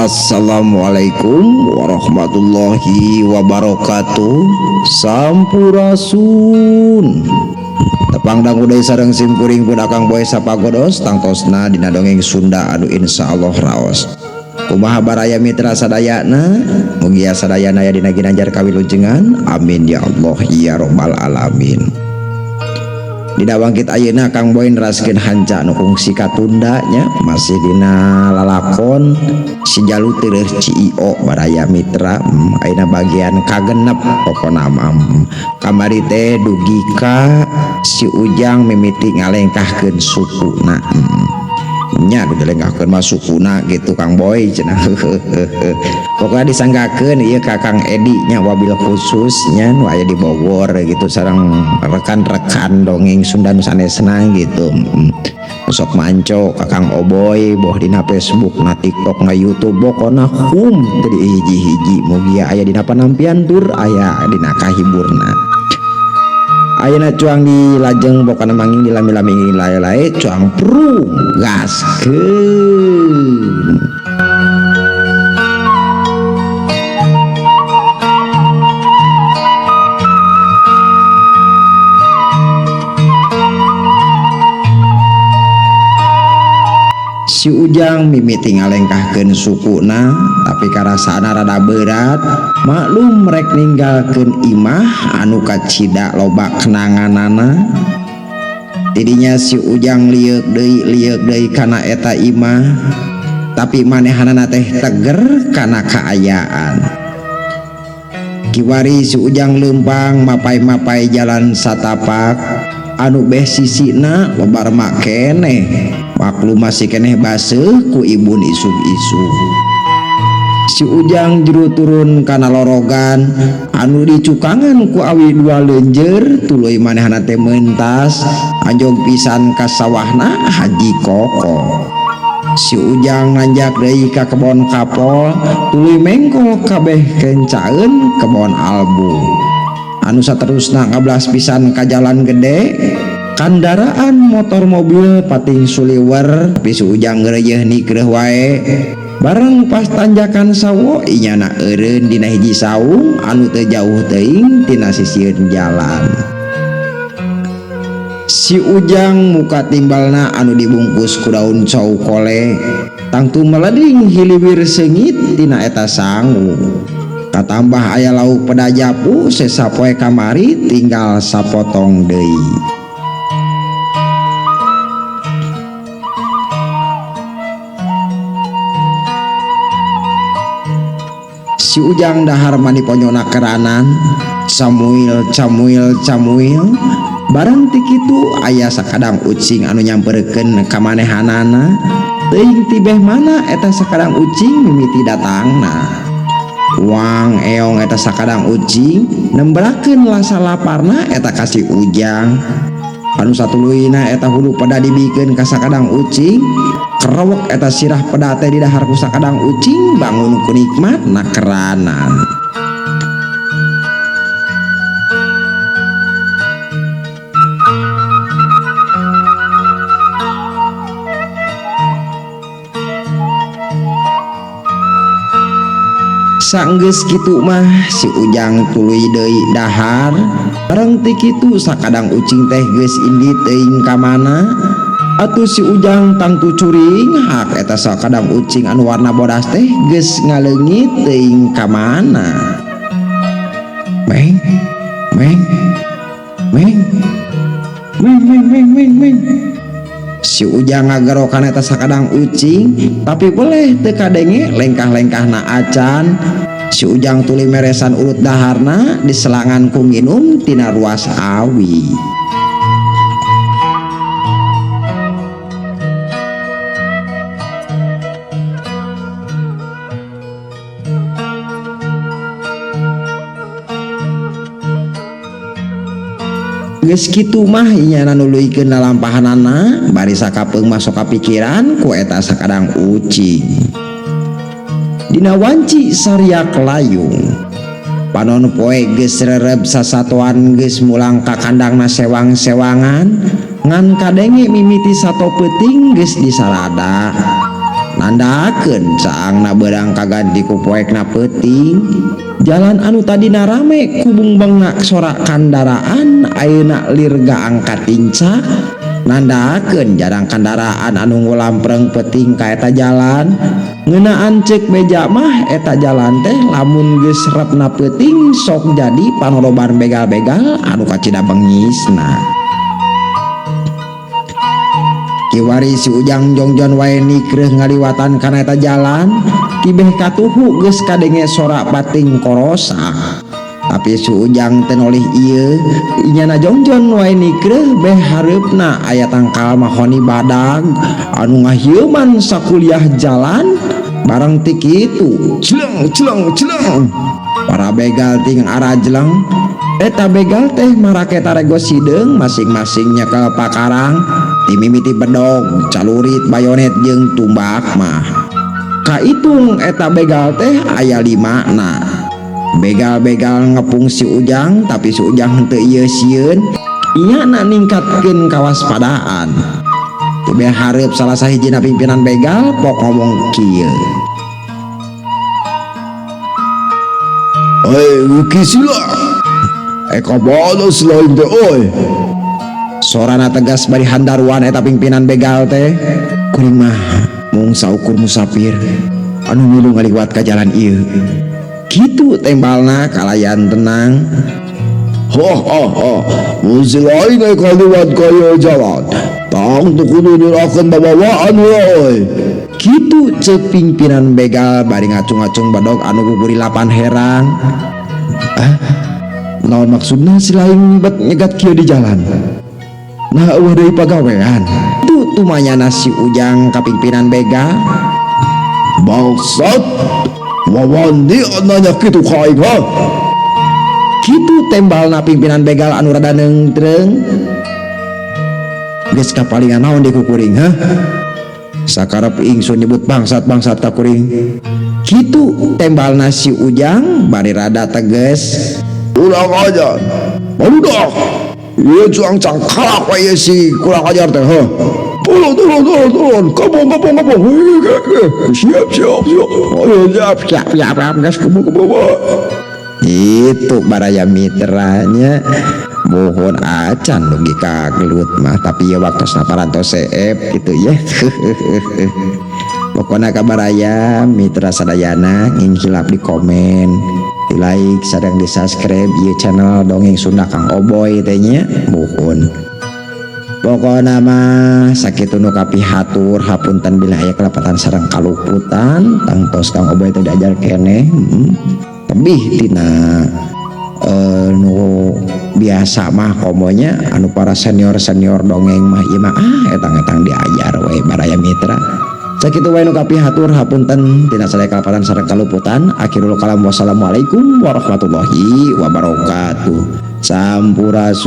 Assalamualaikum warahmatullahi wabarakatuh. Sampurasun. Tepang dangu deui sareng simkuring pun Akang Boy Sapagodos tangtosna dina dongeng Sunda anu insyaallah raos. Kumaha baraya mitra sadayana, mugia sadayana aya dina ginanjar kawilujengan. Amin ya Allah ya robbal alamin. Dina wangkit ayeuna Kang Boy neraskeun hanca nu kungsi katunda nya masih dina lalakon si Jalu Tereuh CEO baraya mitra. Ayeuna bagian kagenep pokona mah. Kamari teh dugi ka si Ujang mimiti ngalengkahkeun sukuna. Nya dilengkahkeun mah sukuna gitu Kang Boy cenah. Pokoknya disanggakeun ieu ka Kang Edi nya wabil khusus nya nu aya di Bogor gitu sareng rekan-rekan dongeng Sunda nu sanesna gitu. Sok manco ka Kang Oboy boh dina Facebook na TikTok na YouTube pokona hum teu dihiji-hiji mugia aya dina panampian tur aya dina kahiburna. Ayeuna cuang di lajeng pokona manging di lami-lami lae-lae cuang prung gaskeun. Si Ujang mimiti ngalengkahkeun sukuna tapi karasana rada berat maklum rek ninggalkeun imah anu kacida loba kenanganana. Tidinya si Ujang lieuk deui kana eta imah tapi manehanana teh teger kana kaayaan. Kiwari si Ujang leumpang mapai-mapai jalan satapak anu beh sisina loba remak keneh. Maklum masih keneh baseuh ku ibun isuk-isuk. Si Ujang juru turun kana lorogan anu dicukangan ku awi dua lenjer tuluy manehna teh mentas anjog pisan ka sawahna Haji Koko. Si Ujang nanjak deui ka kebon kapol tuluy mengkol kabeh kencaeun kebon albu. Anu saterusna ngablas pisan ka jalan gede kandaraan motor mobil pating suliwer tapi si Ujang ngereyeuh nikreuh wae. Bareng pas tanjakan sawo inyana eureun dina hiji saung anu teu jauh teuing tina sisieun jalan. Si Ujang muka timbalna anu dibungkus ku daun cau kole tangtu meleding hiliwir seungit tina eta sangu. Katambah aya lauk peda japu sesa poe kamari tinggal sapotong deui. Si Ujang dahar mani ponyona keranan camuil camuil camuil bareng ti kitu aya sakadang ucing anu nyamperkeun ka manehanana teuing tibeh mana eta sakadang ucing mimiti datangna. Wang eong eta sakadang ucing nembrakeun lasa laparna eta ka si Ujang. Anu satuluyna eta hulu peda dibikeun ka sakadang ucing kerewek eta sirah peda teh didahar ku sakadang ucing bangun ku nikmat na keranan. Sanggeus kitu mah si Ujang tuluy deui dahar bareng ti kitu sakadang ucing teh geus indit teuing ka mana. Atuh si Ujang tangtu curing hak eta sakadang ucing anu warna bodas teh geus ngaleungit teuing ka mana. Meng meng meng meng meng meng meng meng. Si Ujang ngagerokan eta sakadang ucing tapi boleh teu kadenge lengkah-lengkahna acan. Si Ujang tuluy meresan urut daharna diselangan ku nginum tina ruas awi. Geus kitu mah inyana nuluykeun lalampahanana bari sakapeung masuk kapikiran ku eta sakadang ucing. Dina wanci sariak layung panon poe geus rereb sasatoan geus mulang ka kandangna sewang-sewangan ngan kadenge mimiti sato peuting geus disarada. Nandakeun caangna beurang kaganti ku poekna peuting. Jalan anu tadina rame ku bungbengna sora kandaraan ayeuna lir gaang katincak. Nandakeun jarang kandaraan anu ngulampreng peuting ka eta jalan. Ngeunaan ceuk beja mah eta jalan teh lamun geus repna peuting sok jadi panoroban begal-begal anu kacida bengisna. Kiwari si Ujang jongjon wae nikreuh ngaliwatan kana eta jalan, tibeh katuhu geus kadenge sora pating korosak. Tapi si Ujang teu nolih ieu, inyana jongjon wae nikreuh beh hareupna aya tangkal mahoni badag anu ngahieuman sakuliah jalan bareng ti kitu jleng jleng jleng. Para begal ting arajleng. Eta begal teh marake tarego sideung masing-masing nyekel pakarang timimiti bedog, calurit, bayonet jeung tumbak mah. Kaitung eta begal teh aya 5na. Begal-begal ngepung si Ujang tapi si Ujang henteu ieu sieun. Inyana ningkatkeun kawaspadaan. Tibeh hareup salah sahijina pimpinan begal pok ngomong kieu. Hei, Kisila. Eka balas lain teh oi. Sorana tegas bari handaruan eta pimpinan begal teh. Kuring mah mung saukur musafir anu milu ngaliwat ka jalan ieu. Kitu tembalna kalayan tenang. Ha ha ha, mun si lain eka liwat ka ieu jalan. Tang teu kudu nyerahkeun babawaan we. Kitu ceuk pimpinan begal bari ngacung-ngacung bedog anu gugurilapan herang. Ah, naon maksudna si lain bet nyegat kieu di jalan? Nah, eueuh deui pagawean. Tu tumanyana si Ujang ka pimpinan begal. Bangsat, wawani nanya kitu ka aing ha? Kitu tembalna pimpinan begal anu rada neungtreung. Geus kapalingan naon deui ku kuring ha? Sakarep ingsun nyebut bangsat-bangsat ka kuring. Kitu tembalna si Ujang bari rada tegas. Kurang ajar. Barudak. Ieu cuang cangkalak we ieu si kurang ajar teh ha. Turun, turun, turun, turun. Kebong, kebong, kebong. Siap, siap, siap. Ayo, siap, siap, siap, siap, gas, kebong, kebong, kebong. Itu baraya mitranya. Mohon acan dugi ka gelut mah, tapi ya waktosna parantos seep gitu ya. Pokona kabaraya mitra sadayana nging hilap di komen, di like, sareng di subscribe ieu channel Dongeng Sunda Kang Oboy teh nya. Mohon. Pokona mah sakitu nu kapihatur, hapunten bila aya kelepatan sareng kaluputan, tangtos Kang Oboy teh diajar keneh, tebih tina nu biasa mah komonya anu para senior-senior dongeng mah ieu mah etang-etang diajar we baraya mitra. Sakitu wae nu kapihatur, hapunten tina sadaya kalepatan sareng kaluputan. Akhirul kalam, wassalamualaikum warahmatullahi wabarakatuh. Sampurasun.